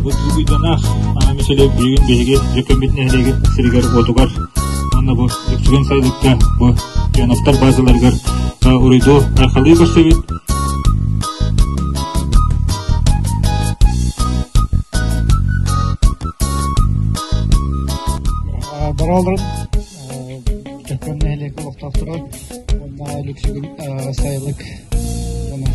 Бу Дугуйданаах Мичили бүгүн биһиги Дьөккөммүт нэһилиэгин сиригэр-уотугар уонна бу Лүксүгэн сайылыкка бу Ионовтар базаларыгар уруйдуу айхалыы көрсөбүт. Бараларын Дьөккөн нэһилиэк олохтоохторо уонна Лүксүгүн сайылык дьоно.